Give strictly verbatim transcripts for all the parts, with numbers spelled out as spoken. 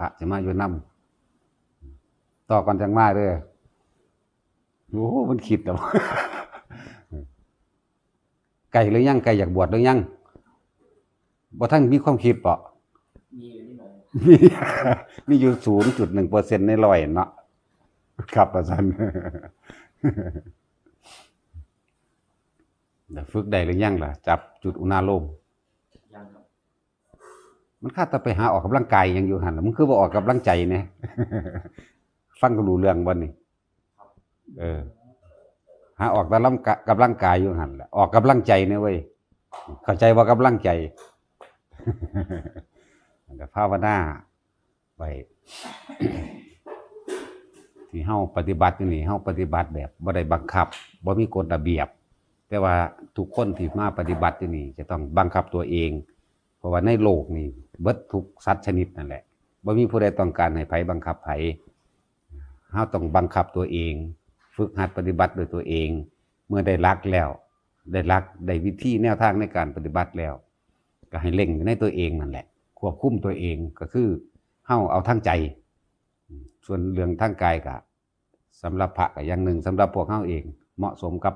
พระสิมาอยู่นำ ต่อก่อนจังมาเด้อ โอ้โห มันคิดแล้ว ไกลหรือยัง ไกลอยากบวชหรือยัง บ่ทันมีความคิดเปาะ มีอยู่นิดหน่อย มี มีอยู่ศูนย์จุดหนึ่งเปอร์เซ็นต์ในร้อยเนาะ ครับอาจารย์ แต่ฝึกได้หรือยังล่ะ จับจุดอุณาโลม ยังครับ มันคาดแต่ไปหาออกกำลังกายยังอยู่หั่นล่ะ มึงคือบ่ออกกำลังใจเนี่ย ฟังก็รู้เรื่องบ่นี่ เออ หาออกแต่ลำกะ- กำลังกายอยู่หั่นแหละ ออกกำลังใจเนี่ยเว้ย เข้าใจว่ากำลังใจ แต่ภาวนาไป ที่เฮาปฏิบัติอยู่นี่ เฮาปฏิบัติแบบบ่ได้บังคับ บ่มีกฎระเบียบ แต่ว่าทุกคนที่มาปฏิบัติอยู่นี่ จะต้องบังคับตัวเอง เพราะว่าในโลกนี่เบิดทุกสัตว์ชนิดนั่นแหละ บ่มีผู้ใดต้องการให้ไผบังคับไผ เฮาต้องบังคับตัวเอง ฝึกหัดปฏิบัติด้วยตัวเอง เมื่อได้หลักแล้ว ได้หลัก ได้วิธีแนวทางในการปฏิบัติแล้ว ก็ให้เล็งอยู่ในตัวเองนั่นแหละ ควบคุมตัวเองก็คือเฮาเอาทางใจ ส่วนเรื่องทางกายก็สำหรับพระก็อย่างหนึ่ง สำหรับพวกเฮาเอง เหมาะสมกับ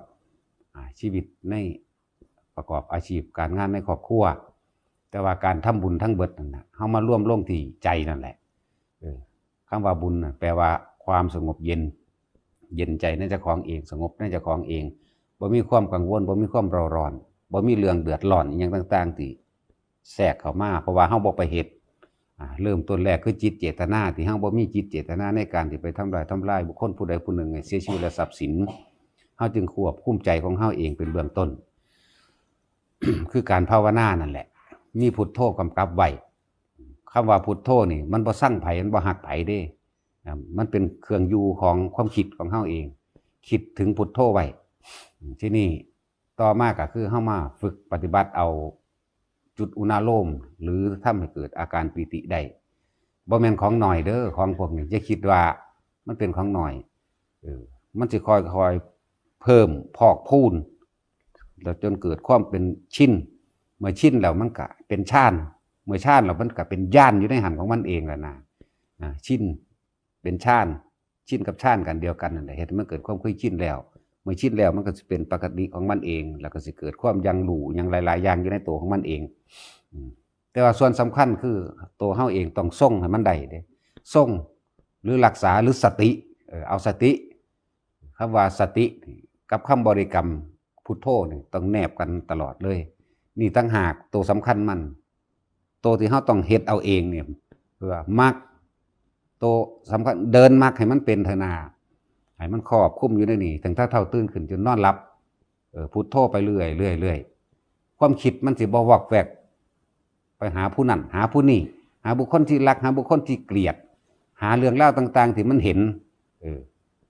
อ่า ชีวิตในประกอบอาชีพการงานในครอบครัว แต่ว่าการทำบุญทั้งเบิดนั่นน่ะ เฮามารวมลงที่ใจนั่นแหละ เออ คำว่าบุญน่ะ แปลว่าความสงบเย็น เย็นใจในเจ้าของเอง สงบในเจ้าของเอง บ่มีความกังวล บ่มีความเร่าร้อน บ่มีเรื่องเดือดร้อนอิหยังต่างๆ ที่แทรกเข้ามา เพราะว่าเฮาบ่ไปเฮ็ด อ่า เริ่มต้นแรกคือจิตเจตนา ที่เฮาบ่มีจิตเจตนาในการที่ไปทำร้าย ทำลายบุคคลผู้ใดผู้หนึ่งให้เสียชีวิตและทรัพย์สิน เฮาจึงควบคุมใจของเฮาเองเป็นเบื้องต้น คือการภาวนานั่นแหละ มีพุทโธกำกับไว้ คำว่าพุทโธนี่ มันบ่ซังไผ มันบ่ฮักไผเด้ อ่า มันเป็นเครื่องอยู่ของความคิดของเฮาเอง คิดถึงพุทโธไว้ ทีนี้ต่อมาก็คือเฮามาฝึกปฏิบัติเอาจุดอุณาโลม หรือทำให้เกิดอาการปีติได้ บ่แม่นของน้อยเด้อ ของพวกนี้ อย่าคิดว่ามันเป็นของน้อย เออ มันสิค่อยๆ เพิ่มพอกพูน แล้วจนเกิดความเป็นชิน เมื่อชินแล้วมันก็เป็นฌาน เมื่อฌานแล้วมันก็เป็นญาณอยู่ในหั้นของมันเองแล้วนะ อ่า ชินเป็นฌาน ชินกับฌานกันเดียวกันนั่นแหละ เฮ็ดให้มันเกิดความเคยชินแล้ว เมื่อชินแล้วมันก็สิเป็นปกติของมันเอง แล้วก็สิเกิดความอย่างรู้อย่างหลายๆ อย่างอยู่ในตัวของมันเอง อืม แต่ว่าส่วนสำคัญคือตัวเฮาเองต้องทรงให้มันได้เด้ ทรง หรือรักษา หรือสติ เออ เอาสติ คำว่าสติกับคำบริกรรมพุทโธนี่ต้องแนบกันตลอดเลย นี่ต่างหากตัวสำคัญมัน ตัวที่เฮาต้องเฮ็ดเอาเองเนี่ย เพื่อมรรค ตัวสำคัญ เดินมรรคให้มันเป็นเถอะนา ให้มันครอบคลุมอยู่ในนี่ ตั้งแต่เช้าตื่นขึ้นจนนอนหลับ เออ พุทโธไปเรื่อยๆ เรื่อยๆ ความคิดมันสิบ่วอกแวก ไปหาผู้นั่น หาผู้นี่ หาบุคคลที่รัก หาบุคคลที่เกลียด หาเรื่องราวต่างๆ ที่มันเห็น เออ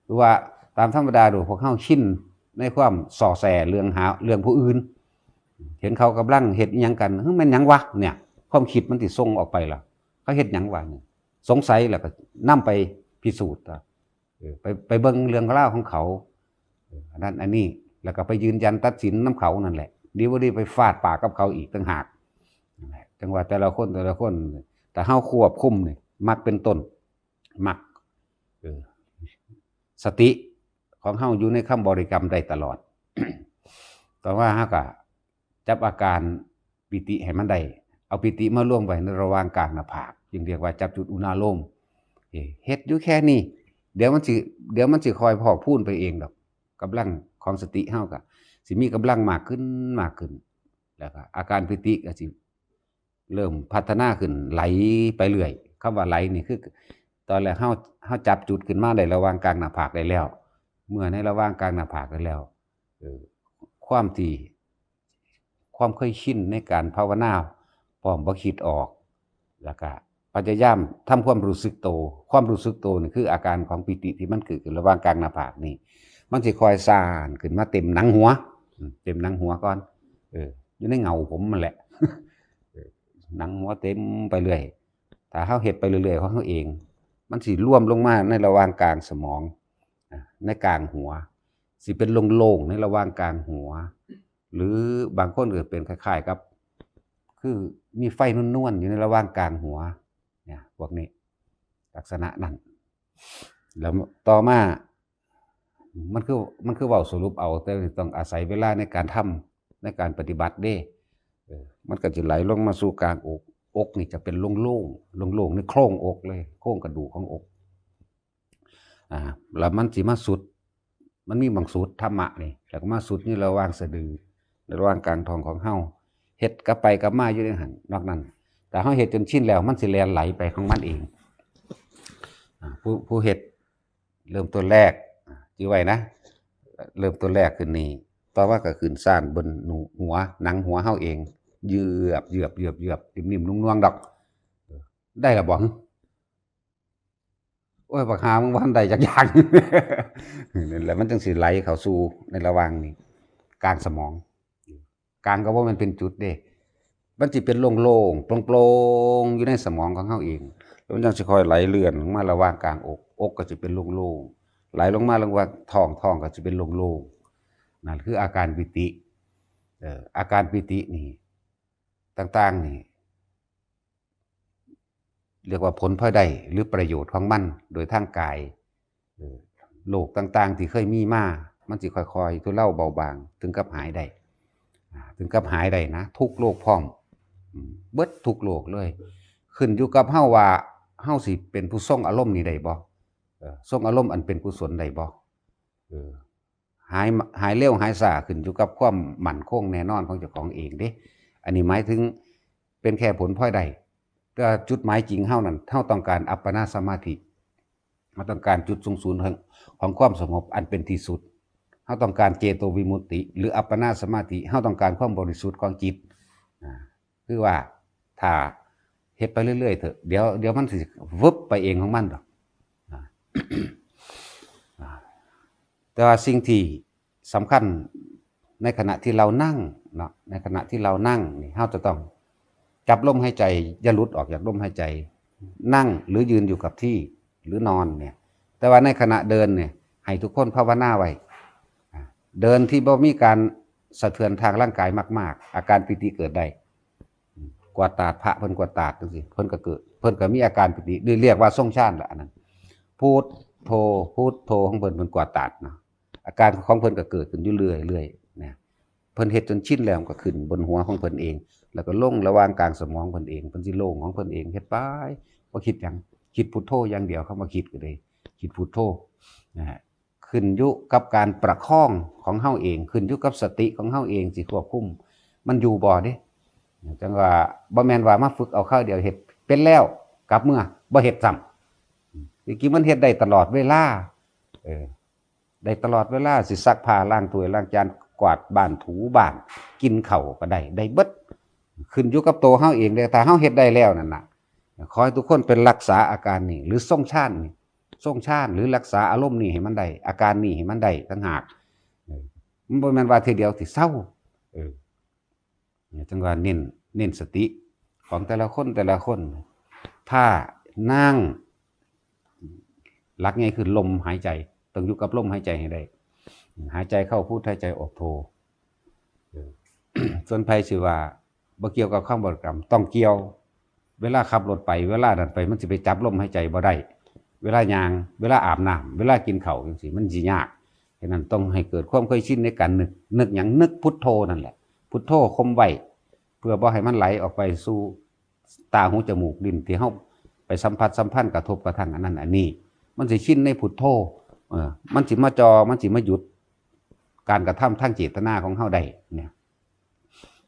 หรือว่าตามธรรมดาโดยพวกเฮาชินในความส่อแสเรื่องหาเรื่องผู้อื่น เห็นเขากำลังเฮ็ดอิหยังกัน เฮ้ย แม่นหยังวะเนี่ย ความคิดมันสิส่งออกไปล่ะ เขาเฮ็ดหยังวะเนี่ย สงสัยแล้วก็นำไปพิสูจน์ เออ ไป ไปเบิ่งเรื่องราวของเขา เออ อันนั้นอันนี้ แล้วก็ไปยืนยันตัดสินนำเขานั่นแหละ ดีบ่ดีไปฟาดปากกับเขาอีกต่างหาก นั่นแหละ จังว่าแต่ละคนแต่ละคน แต่เฮาควบคุมนี่ มรรคเป็นต้น มรรค เออ สติของเฮาอยู่ในคำบริกรรมได้ตลอด ต่อมาเฮาก็จับอาการปีติให้มันได้ เอาปีติมารวมไว้ในระหว่างกลางหน้าผาก จึงเรียกว่าจับจุดอุณาโลม เอ้ย เฮ็ดอยู่แค่นี้ เดี๋ยวมันสิ เดี๋ยวมันสิค่อยพอกพูนไปเองดอก กำลังของสติเฮาก็สิมีกำลังมากขึ้น มากขึ้น แล้วก็อาการปีติก็สิเริ่มพัฒนาขึ้น ไหลไปเรื่อย คำว่าไหลนี่คือ ตอนแรกเฮา เฮาจับจุดขึ้นมาได้ระหว่างกลางหน้าผากได้แล้ว เมื่อในระหว่างกลางหน้าผากได้แล้ว เออ ความที่ ความเคยชินในการภาวนา พร้อมบ่คิดออก แล้วก็พยายามทำความรู้สึกโต ความรู้สึกโตนี่คืออาการของปีติที่มันเกิดขึ้นระหว่างกลางหน้าผากนี่ มันสิค่อยซ่านขึ้นมาเต็มหนังหัว อืม เต็มหนังหัวก่อน เออ อยู่ในเหงาผมมันแหละ เออ หนังหัวเต็มไปเรื่อย ถ้าเฮาเฮ็ดไปเรื่อยๆ ของเฮาเอง มันสิรวมลงมาในระหว่างกลางสมอง อ่ะ ในกลางหัว สิเป็นโล่งๆ ในระหว่างกลางหัว หรือบางคนก็เป็นคล้ายๆ กับ คือมีไฟนวลๆ อยู่ในระหว่างกลางหัว เนี่ย พวกนี้ ลักษณะนั้น แล้วต่อมา มันคือ มันคือเว้าสรุปเอา แต่ต้องอาศัยเวลาในการทำ ในการปฏิบัติเด้ เออ มันก็จะไหลลงมาสู่กลางอก อกนี่จะเป็นโล่งๆ โล่งๆ ในโครงอกเลย โครงกระดูกของอก อ่า แล้วมันสิมาสุด มันมีบางสุดธรรมะนี่ แล้วก็มาสุดนี่ระหว่างสะดือ ระหว่างกลางท้องของเฮา เฮ็ดกลับไปกลับมาอยู่ในหั่น นอกนั้น แต่เฮาเฮ็ดจนชินแล้ว มันสิแล่นไหลไปของมันเอง อ่า ผู้ ผู้เฮ็ด เริ่มต้นแรก อ่า จื่อไว้นะ เริ่มต้นแรกขึ้นนี่ ต่อมาก็ขึ้นซ่านบนหนู หัว หนังหัวเฮาเอง เยือบ เยือบ เยือบ เยือบ นิ่มๆ นุ่มๆ ดอก ได้ละบ่ โอ้ย บักห่า มึงบ่ทันได้จักอย่าง นั่นแหละ มันจังสิไหลเข้าสู่ในระหว่างนี้ กลางสมอง กลางก็บ่แม่นเป็นจุดเด้ มันสิเป็นโล่งๆ โปร่งๆ อยู่ในสมองของเฮาเอง แล้วมันจังสิค่อยไหลเลื่อนลงมาระหว่างกลางอก อกก็สิเป็นโล่งๆ ไหลลงมาระหว่างท้อง ท้องก็สิเป็นโล่งๆ นั่นคืออาการปีติ เอ่อ อาการปีตินี่ ต่างๆ นี่ เรียกว่าผลพลอยได้หรือประโยชน์ของมันโดยทางกาย เออ โรคต่างๆ ที่เคยมีมา มันสิค่อยๆ ทุเลาเบาบาง ถึงกับหายได้ อ่า ถึงกับหายได้นะ ทุกโรคพร้อม อืม เบิดทุกโรคเลย ขึ้นอยู่กับเฮาว่า เฮาสิเป็นผู้ทรงอารมณ์นี้ได้บ่ เออ ทรงอารมณ์อันเป็นกุศลได้บ่ เออ หาย หายเร็วหายช้าขึ้นอยู่กับความมั่นคงแน่นอนของเจ้าของเองเด้ อันนี้หมายถึงเป็นแค่ผลพลอยได้ แต่จุดหมายจริงเฮานั้น เฮาต้องการอัปปนาสมาธิ เฮาต้องการจุดสูงสุดของ ของความสงบอันเป็นที่สุด เฮาต้องการเจโตวิมุตติ หรืออัปปนาสมาธิ เฮาต้องการความบริสุทธิ์ของจิต อ่า คือว่าถ้าเฮ็ดไปเรื่อยๆ เถอะ เดี๋ยว เดี๋ยวมันสิวึบไปเองของมันดอก อ่า อ่า แต่ว่าสิ่งที่สำคัญในขณะที่เรานั่งเนาะ ในขณะที่เรานั่งนี่ เราจะต้องจับลมหายใจ อย่าหลุดออกจากลมหายใจ นั่งหรือยืนอยู่กับที่ หรือนอนเนี่ย แต่ว่าในขณะเดินเนี่ย ให้ทุกคนภาวนาไว้ อ่า เดินที่บ่มีการสะเทือนทางร่างกายมากๆ อาการปีติเกิดได้ กวาดตาด พระเพิ่นกวาดตาดจังซี่ เพิ่นก็เกิด เพิ่นก็มีอาการปีติ เรียกว่าทรงฌานละอันนั้น พุทโธ พุทโธของเพิ่น เพิ่นกวาดตาดนะ อาการของเพิ่นก็เกิดขึ้นอยู่เรื่อยๆ นะ เพิ่นเฮ็ดจนชินแล้วก็ขึ้นบนหัวของเพิ่นเอง แล้วก็ลงระหว่างกลางสมองเพิ่นเอง เพิ่นสิโล่งของเพิ่นเอง เฮ็ดไป บ่คิดหยัง คิดพุทโธอย่างเดียว คำว่าคิดก็ได้ คิดพุทโธ นะฮะ ขึ้นอยู่กับการประคองของเฮาเอง ขึ้นอยู่กับสติของเฮาเองสิควบคุมมันอยู่บ่เด้ จังว่าบ่แม่นว่ามาฝึกเอาคราวเดียวเฮ็ดเป็นแล้วกลับเมือบ่เฮ็ดซ้ำ จริงๆมันเฮ็ดได้ตลอดเวลา เออ ได้ตลอดเวลา สิซักผ้าล้างถ้วยล้างจาน กวาดบ้านถูบ้าน กินข้าวก็ได้ ได้เบิด ขึ้นอยู่กับตัวเฮาเองเด้ ถ้าเฮาเฮ็ดได้แล้วนั่นน่ะ ขอให้ทุกคนเป็นรักษาอาการนี้ หรือทรงฌานนี่ ทรงฌาน หรือรักษาอารมณ์นี้ให้มันได้ อาการนี้ให้มันได้ต่างหาก เออ มันบ่แม่นว่าทีเดียวสิเซา เออ เนี่ย จังว่าเน้น เน้นสติของแต่ละคน แต่ละคน ถ้านั่ง หลักใหญ่คือลมหายใจ ต้องอยู่กับลมหายใจให้ได้ หายใจเข้าพุท หายใจออกโธ เออ ส่วนไผสิว่าบ่เกี่ยวกับคำบริกรรม ต้องเกี่ยว เวลาขับรถไป เวลานั้นไป มันสิไปจับลมหายใจบ่ได้ เวลาย่าง เวลาอาบน้ำ เวลากินข้าวจังซี่ มันสิยาก ฉะนั้นต้องให้เกิดความเคยชินในการนึก นึกหยัง นึกพุทโธนั่นแหละ พุทโธข่มไว้ เพื่อบ่ให้มันไหลออกไปสู่ตา หู จมูก ลิ้น ที่เฮาไปสัมผัสสัมพันธ์กระทบกระทั่งอันนั้นอันนี้ มันสิชินในพุทโธ เออ มันสิมาจ่อ มันสิมาหยุดการกระทำทางเจตนาของเฮาได้เนี่ย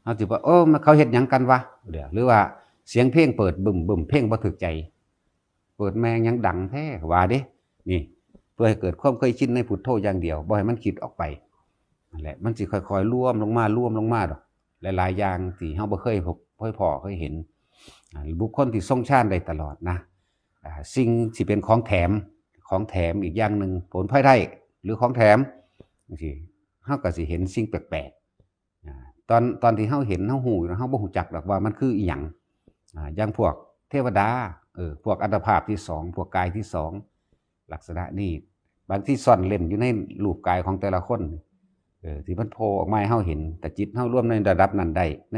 เฮาสิว่า เออ มัน เขาเฮ็ดหยังกันวะ เดี๋ยว หรือว่าเสียงเพลงเปิดบึ้มๆ เพลงบ่ถูกใจ เปิดแม่งหยังดังแท้ ว่าเด้ นี่ เพื่อให้เกิดความเคยชินในพุทโธอย่างเดียว บ่ให้มันคิดออกไป นั่นแหละ มันสิค่อยๆ รวมลงมา รวมลงมาดอก หลายๆ อย่างที่เฮาบ่เคยพบ เคยพ้อ เคยเห็น อ่า บุคคลที่ทรงฌานได้ตลอดนะ อ่า สิ่งที่เป็นของแถม ของแถมอีกอย่างหนึ่ง ผลพลอยได้ หรือของแถม จังซี้ เฮาก็สิเห็นสิ่งแปลกๆ อ่า ตอน ตอนที่เฮาเห็น เฮาฮู้อยู่นะ เฮาบ่ฮู้จักดอกว่ามันคืออิหยัง อ่า อย่างพวกเทวดา เออ พวกอัตภาพที่สอง พวกกายที่สอง ลักษณะนี้ บางทีซ่อนเร้นอยู่ในรูปกายของแต่ละคน เออ ที่มันโผล่ออกมาให้เฮาเห็น แต่จิตเฮารวมในระดับนั้นได้ ใน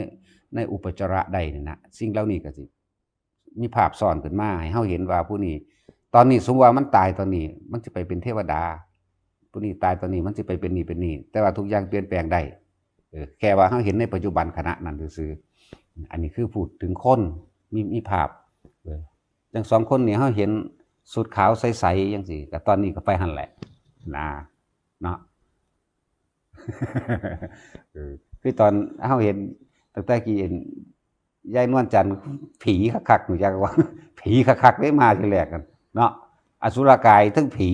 ในอุปจาระได้นี่นะ สิ่งเหล่านี้ก็สิมีภาพซ้อนขึ้นมาให้เฮาเห็นว่าผู้นี้ ตอนนี้สมมุติว่ามันตายตอนนี้ มันสิไปเป็นเทวดา ผู้นี้ตายตอนนี้มันสิไปเป็นนี่เป็นนี่ แต่ว่าทุกอย่างเปลี่ยนแปลงได้ เออ แค่ว่าเฮาเห็นในปัจจุบันขณะนั้นซื่อๆ อันนี้คือพูดถึงคน มี มีภาพ เออ จั่งสองคนนี่เฮาเห็นชุดขาวใสๆ จั่งซี้ ก็ตอนนี้ก็ไปหั่นแหละ นะ เนาะ เออ คือตอนเฮาเห็นตั้งแต่กี้เห็นยายนวลจันทร์ ผีคักๆ รู้จักบ่ ผีคักๆ เด้มาทีแรกนั่นเนาะ อสุรกายทั้งผี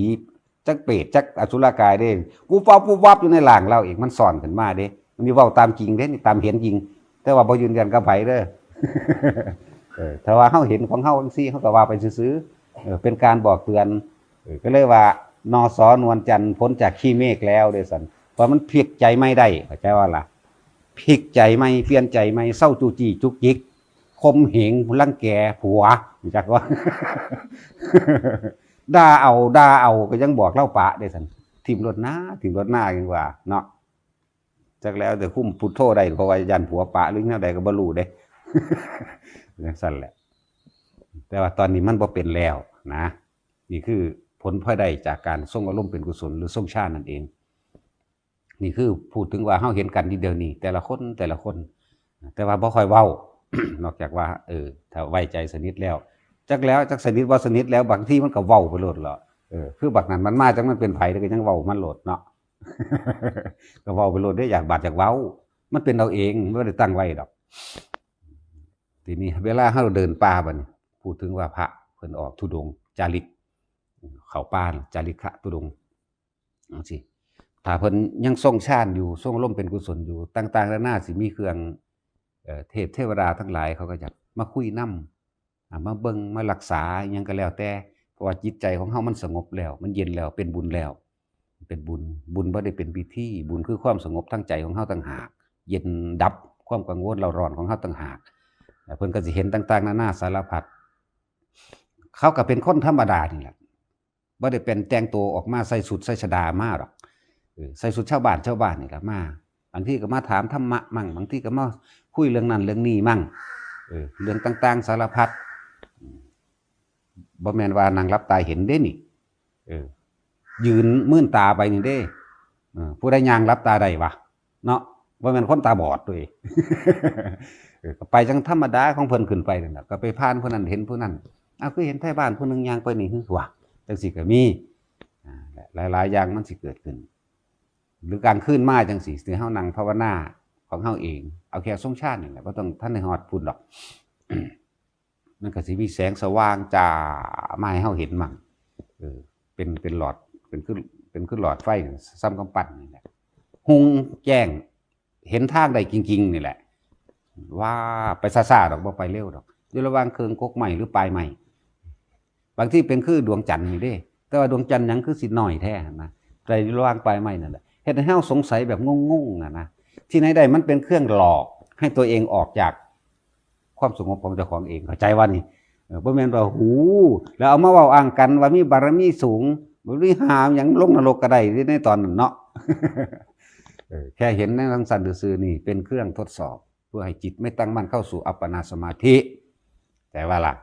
จักเปรต จักอสุรกายเด้ ปุ๊บปั๊บปุ๊บปั๊บอยู่ในร่างเราเอง มันซ่อนขึ้นมาเด้ มันนี่เว้าตามจริงเด้ นี่ตามเห็นจริง แต่ว่าบ่ยืนยันกับไผเด้อ เออ ถ้าว่าเฮาเห็นของเฮาจั่งซี้ เฮาก็ว่าไปซื่อๆ เออ เป็นการบอกเตือน เออ ก็เลยว่า นส.นวลจันทร์พ้นจากขี้เมฆแล้วเด้ซั่น เพราะมันพลิกใจใหม่ได้ เข้าใจบ่ล่ะ พลิกใจใหม่ เปลี่ยนใจใหม่ เซาจู้จี้จุกจิก ข่มเหงรังแกผัว รู้จักบ่ ด่าเอา ด่าเอา ก็ยังบอกลาวปะเด้ซั่น ถิ่มโลดหน้า ถิ่มโลดหน้า จั่งว่าเนาะ จักแล้วแต่คุมพุทโธได้ เพราะว่าย้านผัวปะหรือแนวใดก็บ่รู้เด้ จั่งซั่นแหละ แต่ว่าตอนนี้มันบ่เป็นแล้วนะ นี่คือผลพลอยได้จากการทรงอารมณ์เป็นกุศล หรือทรงฌานนั่นเอง นี่คือพูดถึงว่าเฮาเห็นกันอยู่เดี๋ยวนี้ แต่ละคน แต่ละคน แต่ว่าบ่ค่อยเว้า นอกจากว่า เออ ถ้าไว้ใจสนิทแล้ว จักแล้ว จักสนิทบ่สนิทแล้ว บางทีมันก็เว้าไปโลดแล้ว เออ คือบักนั้นมันมา จักมันเป็นไผ แต่ก็ยังเว้ามันโลดเนาะ ก็เว้าไปโลดเด้ อยากบาดอยากเว้า มันเป็นเอาเอง บ่ได้ตั้งไว้ดอก ทีนี้เวลาเฮาเดินป่าบัดนี้ พูดถึงว่าพระเพิ่นออกธุดงค์จาริก เข้าป่าน่ะ จาริกะธุดงค์ จั่งซี้ ถ้าเพิ่นยังทรงฌานอยู่ ทรงอารมณ์เป็นกุศลอยู่ ต่างๆ นานา สิมีเครื่อง เอ่อ เทพเทวดาทั้งหลาย เขาก็จะมาคุยนำ อ่า มาเบิ่ง มารักษา อิหยังก็แล้วแต่ เพราะว่าจิตใจของเฮามันสงบแล้ว มันเย็นแล้ว เป็นบุญแล้ว เป็นบุญ บุญบ่ได้เป็นพิธี บุญคือความสงบทางใจของเฮาต่างหาก เย็นดับความกังวลเร่าร้อนของเฮาต่างหาก แล้วเพิ่นก็สิเห็นต่างๆ นานาสารพัด เขาก็เป็นคนธรรมดานี่แหละ บ่ได้เป็นแต่งตัวออกมาใส่ชุดใส่ชดามาดอก เออ ใส่ชุดชาวบ้านชาวบ้านนี่ล่ะมา บางทีก็มาถามธรรมะมั่ง บางทีก็มาคุยเรื่องนั้นเรื่องนี้มั่ง เออ เรื่องต่างๆ สารพัด อืม บ่แม่นว่านั่งหลับตาเห็นเด้นี่ เออ ยืนมืนตาไปนี่เด้ เออ ผู้ใดย่างหลับตาได้วะ เนาะ บ่แม่นคนตาบอดเด้ เออ ก็ไปจั่งธรรมดาของเพิ่นขึ้นไปนั่นแหละ ก็ไปผ่านผู้นั้นเห็นผู้นั้น อ้าว คือเห็นไทบ้านผู้หนึ่งย่างไปนี่ หึ วะ จั่งซี้ก็มี อ่า หลายๆ อย่างมันสิเกิดขึ้น หรือกลางคืนมาจั่งซี้ ที่เฮานั่งภาวนาของเฮาเอง เอาแค่ทรงฌานนี่แหละ บ่ต้องทันได้ฮอดพุ้นดอก มันก็สิมีแสงสว่างจ้ามาให้เฮาเห็นมั่ง เออ เป็น เป็นหลอด เป็นคือ เป็นคือหลอดไฟน่ะ ส่ำกำปั้นนี่แหละ หุงแจ้ง เห็นทางได้จริงๆ นี่แหละ ว่าไปซ่าๆ ดอก บ่ไปเร็วดอก อยู่ระหว่างเคิงกกไม้หรือปลายไม้ บางทีเป็นคือดวงจันทร์นี่เด้ แต่ว่าดวงจันทร์หยังคือสิน้อยแท้หั่นนะ แต่อยู่ระหว่างปลายไม้นั่นแหละ เฮ็ดให้เฮาสงสัยแบบงงๆ น่ะนะ ที่ไหนได้มันเป็นเครื่องหลอกให้ตัวเองออกจากความสงบของเจ้าของเอง เข้าใจว่านี่ เออ บ่แม่นว่า หู แล้วเอามาเว้าอ้างกันว่ามีบารมีสูง บ่มีหาหยังลงนรกก็ได้ในตอนนั้นเนาะ เออ แค่เห็นในจั่งซั่นซื่อๆ นี่เป็นเครื่องทดสอบ เพื่อให้จิตไม่ตั้งมั่นเข้าสู่อัปปนาสมาธิ แต่ว่าล่ะ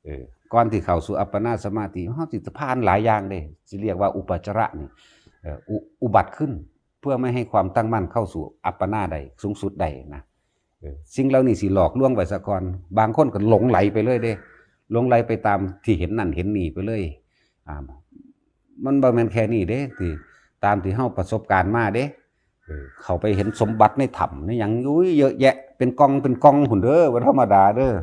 เออ ก่อนที่เข้าสู่อัปปนาสมาธิ เฮาสิผ่านหลายอย่างเด้ สิเรียกว่าอุปัจจาระนี่ เอ่อ อุ อุบัติขึ้น เพื่อไม่ให้ความตั้งมั่นเข้าสู่อัปปนาได้ สูงสุดได้นะ เออ สิ่งเหล่านี้สิหลอกลวงไว้ซะก่อน บางคนก็หลงไหลไปเลยเด้ หลงไหลไปตามที่เห็นนั่นเห็นนี่ไปเลย อ่า มันบ่แม่นแค่นี้เด้ ที่ตามที่เฮาประสบการณ์มาเด้ เออ เข้าไปเห็นสมบัติในถ้ำในหยัง อุ้ย เยอะแยะ เป็นกองเป็นกองพุ้นเด้อ บ่ธรรมดาเด้อ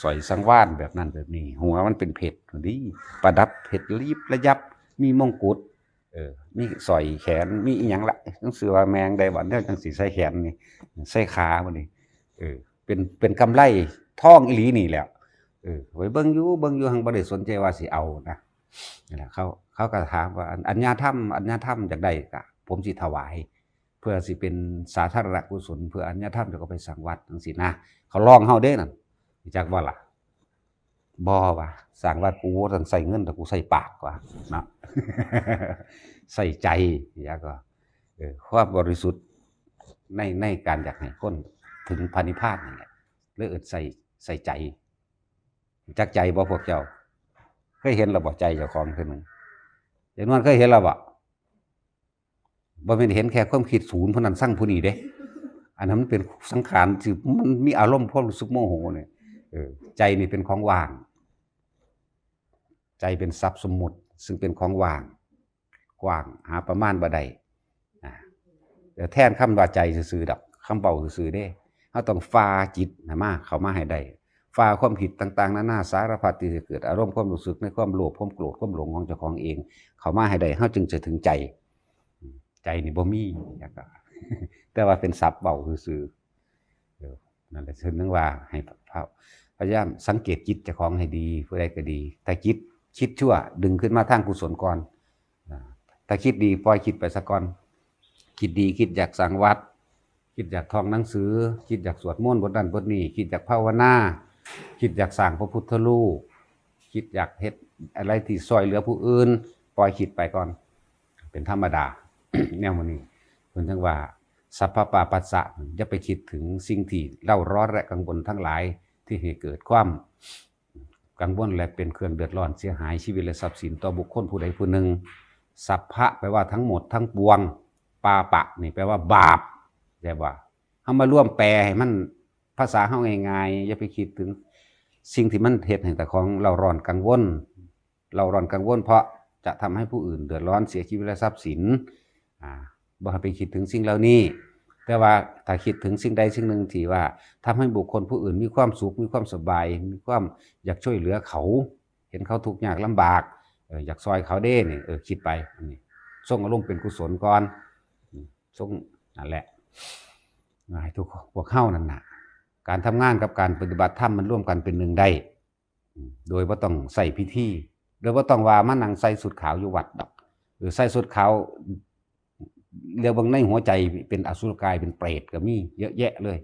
สร้อยสังวาลแบบนั้นแบบนี้ หัวมันเป็นเพชรพุ้นดิ ประดับเพชรระยิบระยับ มีมงกุฎ เออ มีสร้อยแขน มีอิหยังละ จั่งซี้ว่าแม่งได้บัดเดียวจั่งสิใส่แขนนี่ ใส่ขาบัดนี้ เออ เป็น เป็นกำไลทองอีหลีนี่แหละ เออ ไปเบิ่งอยู่ เบิ่งอยู่ หังบ่ได้สนใจว่าสิเอานะ นั่นแหละ เขา เขาก็ถามว่า อัน อัญญาธรรม อัญญาธรรมอยากได้กะ ผมสิถวาย เพื่อสิเป็นสาธารณกุศล เพื่ออัญญาธรรมจะเอาไปสร้างวัดจั่งซี้นะ เขาลองเฮาเด้นั่น รู้จักบ่ล่ะ บ่ว่า สร้างวัดกูบ่ต้องใส่เงิน แต่กูใส่ปากว่า เนาะ ใส่ใจ แล้วก็ เออ ความบริสุทธิ์ใน ในการอยากให้คนถึงพระนิพพานนั่นแหละ เลยเอิ้นใส่ ใส่ใจ จักใจบ่พวกเจ้า เคยเห็นแล้วบ่ ใจเจ้าของเทื่อหนึ่ง ยายนวลเคยเห็นแล้วบ่ บ่แม่นเห็นแค่ความคิดศูนย์ผู้นั้นซังผู้นี้เด้ อันนั้นมันเป็นสังขารที่มันมีอารมณ์ความรู้สึกโมโหเนี่ย เออ ใจนี่เป็นของว่าง ใจเป็นทรัพย์สมมุติ ซึ่งเป็นของว่าง กว้าง หาประมาณบ่ได้ อ่า แต่แทนคำว่าใจซื่อๆดอก คำเว้าซื่อๆเด้ เราต้องฝ่าจิตนะมา เข้ามาให้ได้ ฝ่าความคิดต่างๆนานาสารพัดที่จะเกิดอารมณ์ความรู้สึกในความโลภ ความโกรธ ความหลงของเจ้าของเอง เข้ามาให้ได้ เราจึงจะถึงใจ ใจนี่บ่มี แต่ว่าเป็นศัพท์เว้าซื่อๆ เออ นั่นแหละ ฉะนั้นว่าให้พยายามสังเกตจิตเจ้าของให้ดี ผู้ใดก็ดี ถ้าจิตคิดชั่ว ดึงขึ้นมาทางกุศลก่อน อ่า ถ้าคิดดี ปล่อยคิดไปซะก่อน คิดดี คิดอยากสร้างวัด คิดอยากท่องหนังสือ คิดอยากสวดมนต์บทนั้นบทนี้ คิดอยากภาวนา คิดอยากสร้างพระพุทธรูป คิดอยากเฮ็ดอะไรที่ช่วยเหลือผู้อื่น ปล่อยคิดไปก่อน เป็นธรรมดา แนวมื้อนี้ เพิ่นถึงว่า สัพพะปาปัสสะ อย่าไปคิดถึงสิ่งที่เร่าร้อนและกังวลทั้งหลาย ที่ให้เกิดความกังวลและเป็นเครื่องเดือดร้อนเสียหายชีวิตและทรัพย์สินต่อบุคคลผู้ใดผู้หนึ่ง สัพพะ แปลว่าทั้งหมดทั้งปวง ปาปะ นี่แปลว่าบาป ใช่บ่ เฮามาร่วมแปลให้มันภาษาเฮาง่ายๆ อย่าไปคิดถึงสิ่งที่มันเฮ็ดให้เจ้าของเร่าร้อนกังวล เร่าร้อนกังวล เพราะจะทำให้ผู้อื่นเดือดร้อนเสียชีวิตและทรัพย์สิน อ่า บ่ให้ไปคิดถึงสิ่งเหล่านี้ แต่ว่าถ้าคิดถึงสิ่งใดสิ่งหนึ่งที่ว่าทำให้บุคคลผู้อื่นมีความสุข มีความสบาย มีความอยากช่วยเหลือเขา เห็นเขาทุกข์ยากลำบาก เออ อยากช่วยเขาเด้นี่ เออ คิดไป อันนี้ ส่งอารมณ์เป็นกุศลก่อน อืม ส่ง นั่นแหละ ให้ทุก พวกเฮานั่นน่ะ การทำงานกับการปฏิบัติธรรมมันร่วมกันเป็นหนึ่งได้ อืม โดยบ่ต้องใส่พิธี โดยบ่ต้องว่ามานั่งใส่ชุดขาวอยู่วัดดอก หรือใส่ชุดขาว เรียกว่าในหัวใจเป็นอสุรกาย เป็นเปรตก็มีเยอะแยะเลย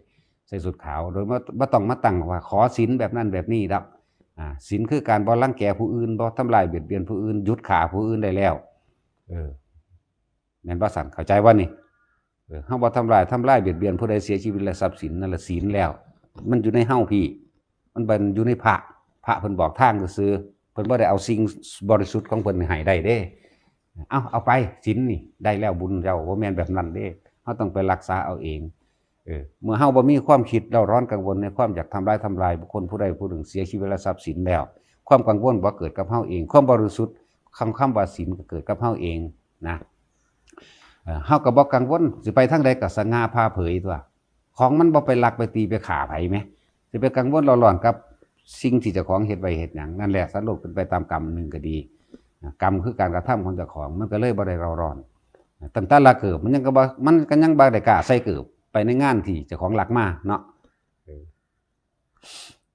ใส่ชุดขาว โดยบ่ บ่ต้องมาตั้งว่าขอศีลแบบนั้นแบบนี้ดอก อ่า ศีลคือการบ่รังแกผู้อื่น บ่ทำร้ายเบียดเบียนผู้อื่น หยุดฆ่าผู้อื่นได้แล้ว เออ แม่นบ่สั่น เข้าใจบ่นี่ เออ เฮาบ่ทำร้าย ทำร้ายเบียดเบียนผู้ใดเสียชีวิตและทรัพย์สิน นั่นละศีลแล้ว มันอยู่ในเฮาพี้ มันบ่อยู่ในพระ พระเพิ่นบอกทางซื่อๆ เพิ่นบ่ได้เอาสิ่งบริสุทธิ์ของเพิ่นให้ได้เด้ เอา เอาไป ศีลนี่ ได้แล้วบุญเจ้า บ่แม่นแบบนั้นเด้ เฮาต้องไปรักษาเอาเอง เออ เมื่อเฮาบ่มีความคิดเร่าร้อนกังวลในความอยากทำร้ายทำลายบุคคลผู้ใดผู้หนึ่งเสียชีวิตและทรัพย์สินแล้ว ความกังวลบ่เกิดกับเฮาเอง ความบริสุทธิ์ของคำว่าศีลก็เกิดกับเฮาเองนะ เอ่อ เฮาก็บ่กังวล สิไปทางใดก็สง่าผ่าเผยตั๊ว ของมันบ่ไปลักไปตีไปฆ่าไผแหม สิไปกังวลเร่าร้อนกับสิ่งที่เจ้าของเฮ็ดไว้เฮ็ดหยัง นั่นแหละ สัตว์โลกเป็นไปตามกรรม หนึ่งก็ดี กรรมคือการกระทำของเจ้าของ มันก็เลยบ่ได้เร่าร้อน ตั้งแต่ลักเกิบ มันยังก็บ่ มันก็ยังบ่ได้กล้าใส่เกิบไปในงานที่เจ้าของลักมาเนาะ เออ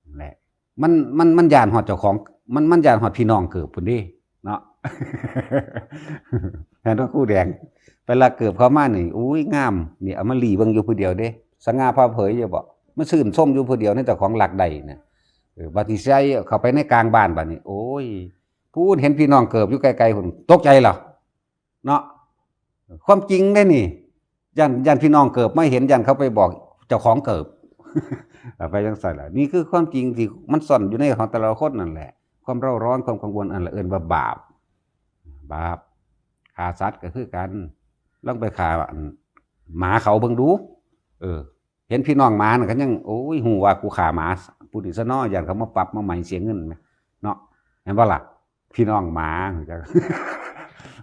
นั่นแหละ มัน มัน มันย้านฮอดเจ้าของ มัน มันย้านฮอดพี่น้องเกิบพุ้นเด้ เนาะ แม่นบ่ ครูแดง ไปลักเกิบเขามานี่ อุ้ย งาม นี่เอามาหลีเบิ่งอยู่ผู้เดียวเด้ สง่าผ่าเผยอยู่บ่ มาชื่นชมอยู่ผู้เดียวในเจ้าของลักได้นะ เออ บัดนี้ใส่เข้าไปในกลางบ้านบัดนี้ โอ้ย พู้นเห็นพี่น้องเกิบอยู่ไกลๆพุ้น ตกใจเหรอ เนาะ ความจริงเด้นี่ ย้าน ย้านพี่น้องเกิบมาเห็น ย้านเขาไปบอกเจ้าของเกิบ เอาไปจั่งซั่นล่ะ นี่คือความจริงที่มันซ่อนอยู่ในของแต่ละคนนั่นแหละ ความเร่าร้อน ความกังวล อันละเอิ้นว่าบาป บาป ฆ่าสัตว์ก็คือกัน ลองไปฆ่า อัน หมาเขาเบิ่งดู เออ เห็นพี่น้องหมานั่นก็ยัง โอ้ย ฮู้ว่ากูฆ่าหมา ผู้นี้ซะเนาะ ย้านเขามาปรับมาใหม่เสียเงินแหม เนาะ แม่นบ่ล่ะ พี่น้องหมา จั่ง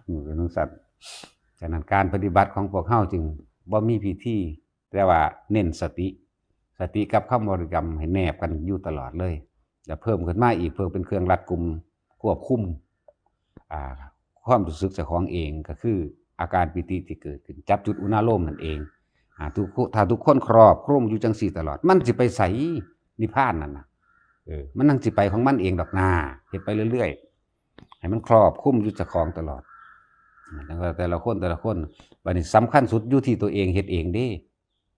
อืม เป็นจั่งซั่น ฉะนั้นการปฏิบัติของพวกเฮาจึงบ่มีพิธี แต่ว่าเน้นสติ สติกับคำบริกรรมให้แนบกันอยู่ตลอดเลย แล้วเพิ่มขึ้นมาอีก เพิ่มเป็นเครื่องรัดกุมควบคุม อ่า ความรู้สึกเจ้าของเอง ก็คืออาการปีติที่เกิดขึ้น จับจุดอุณาโลมนั่นเอง อ่า ทุกคน ถ้าทุกคนครอบคลุมอยู่จั่งซี้ตลอด มันสิไปไส นิพพานนั่นน่ะ เออ มันนั่งสิไปของมันเองดอกนา เฮ็ดไปเรื่อยๆ ให้มันครอบคลุมอยู่เจ้าของตลอด อ่า แต่ละคน แต่ละคน บัดนี้สำคัญสุดอยู่ที่ตัวเองเฮ็ดเองเด้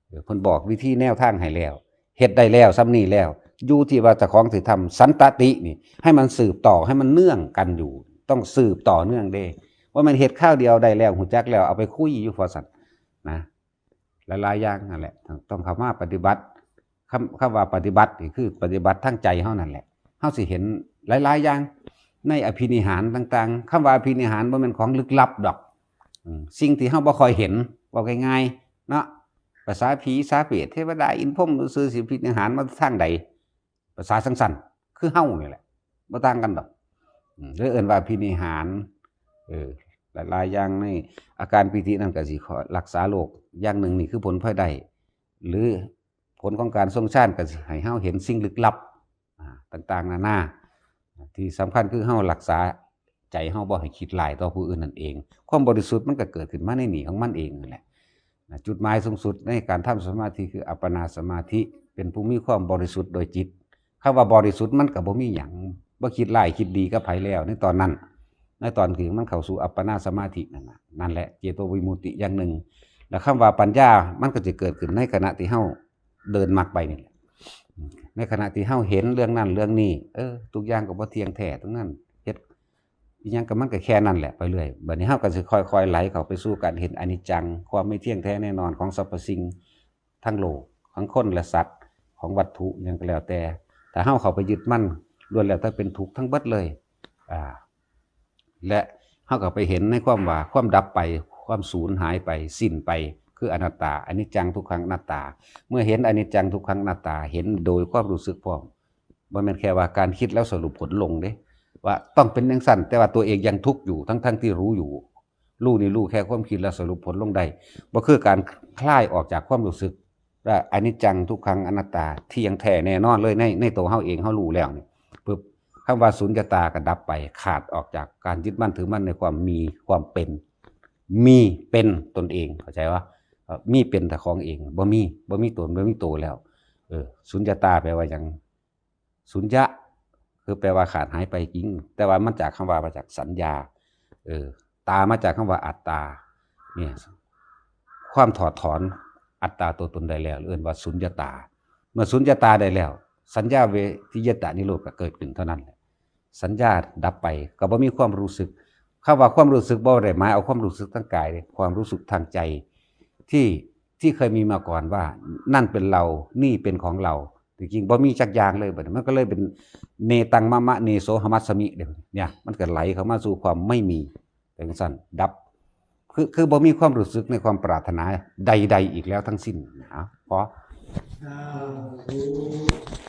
เออ เพิ่นบอกวิธีแนวทางให้แล้ว เฮ็ดได้แล้ว ส่ำนี้แล้ว อยู่ที่ว่าเจ้าของสิทำ สันตตินี่ ให้มันสืบต่อ ให้มันเนื่องกันอยู่ ต้องสืบต่อเนื่องเด้ ว่ามันเฮ็ดคราวเดียวได้แล้ว ฮู้จักแล้ว เอาไปคุยอยู่ ว่าซั่นนะ หลายๆอย่างนั่นแหละ ต้องเข้ามาปฏิบัติ คำ คำว่าปฏิบัตินี่คือปฏิบัติทางใจเฮานั่นแหละ เฮาสิเห็นหลายๆอย่าง ในอภินิหารต่างๆ คำว่าอภินิหารบ่แม่นของลึกลับดอก อืม สิ่งที่เฮาบ่ค่อยเห็น เว้าง่ายๆ เนาะ ภาษาผี ภาษาเปรต เทวดา อินพรหมซื่อๆ สิอภินิหารมาทางใด ภาษาจั่งซั้น คือเฮานี่แหละ บ่ต่างกันดอก อืม เลยเอิ้นว่าอภินิหาร เออ หลายๆ อย่างในอาการปีตินั้นก็สิขอรักษาโรค อย่างหนึ่งนี่คือผลพลอยได้ หรือผลของการทรงฌานก็สิให้เฮาเห็นสิ่งลึกลับ อ่า ต่างๆ นานา ที่สำคัญคือเฮารักษาใจเฮาบ่ให้คิดร้ายต่อผู้อื่นนั่นเอง ความบริสุทธิ์มันก็เกิดขึ้นมาในนี่ของมันเองนั่นแหละ นะ จุดหมายสูงสุดในการทำสมาธิคืออัปปนาสมาธิ เป็นผู้มีความบริสุทธิ์โดยจิต คำว่าบริสุทธิ์มันก็บ่มีหยัง บ่คิดร้ายคิดดีกับไผแล้วในตอนนั้น ในตอนที่มันเข้าสู่อัปปนาสมาธินั่นน่ะ นั่นแหละเจโตวิมุตติอย่างหนึ่ง แล้วคำว่าปัญญามันก็จะเกิดขึ้นในขณะที่เฮาเดินมรรคไปนี่แหละ ในขณะที่เฮาเห็นเรื่องนั้นเรื่องนี้ เออ ทุกอย่างก็บ่เที่ยงแท้ทั้งนั้น เฮ็ดอิหยังก็มันก็แค่นั้นแหละไปเรื่อย บัดนี้เฮาก็สิค่อยๆ ไหลเข้าไปสู่การเห็นอนิจจัง ความไม่เที่ยงแท้แน่นอนของสรรพสิ่งทั้งโลก ทั้งคนและสัตว์ ของวัตถุหยังก็แล้วแต่ ถ้าเฮาเข้าไปยึดมั่น ล้วนแล้วแต่เป็นทุกข์ทั้งเบิดเลย อ่า และเฮาก็ไปเห็นในความว่าความดับไป ความสูญหายไป สิ้นไป คืออนัตตา อนิจจังทุกขังอนัตตา เมื่อเห็นอนิจจังทุกขังอนัตตา เห็นโดยความรู้สึกพร้อม บ่แม่นแค่ว่าการคิดแล้วสรุปผลลงเด้ ว่าต้องเป็นจั่งซั้น แต่ว่าตัวเองยังทุกข์อยู่ ทั้งๆ ที่รู้อยู่ รู้นี่รู้แค่ความคิดแล้วสรุปผลลงได้ บ่คือการคลายออกจากความรู้สึก ว่าอนิจจังทุกขังอนัตตา เที่ยงแท้แน่นอนเลย ใน ในตัวเฮาเอง เฮารู้แล้วนี่ ปึ๊บ คำว่าสุญญตาก็ดับไป ขาดออกจากการยึดมั่นถือมั่นในความมีความเป็น มีเป็นตนเอง เข้าใจวะ เอ่อ มีเป็นแต่ของเอง บ่มี บ่มีตน บ่มีตัวแล้ว เออ สุญญตาแปลว่าหยัง สุญญะ คือแปลว่าขาดหายไปจริง แต่ว่ามันจากคำว่า มาจากสัญญา เออ ตามาจากคำว่าอัตตา เนี่ย ความถอดถอนอัตตาตัวตนได้แล้ว เอิ้นว่าสุญญตา เมื่อสุญญตาได้แล้ว สัญญาเวทิยตานิโรธก็เกิดขึ้นเท่านั้นแหละ สัญญาดับไปก็บ่มีความรู้สึก คำว่าความรู้สึกบ่ได้หมายเอาความรู้สึกทางกายเด้ ความรู้สึกทางใจ ที่ ที่เคยมีมาก่อนว่า นั่นเป็นเรา นี่เป็นของเรา จริงๆบ่มีจักอย่างเลย บัดนี้มันก็เลยเป็น เนตังมะมะ เนโสหมัสสมิ เด้ เนี่ย มันก็ไหลเข้ามาสู่ความไม่มี เป็นจั่งซั้น ดับ คือ คือบ่มีความรู้สึกในความปรารถนาใดๆ อีกแล้วทั้งสิ้นนะ ขอ สาธุ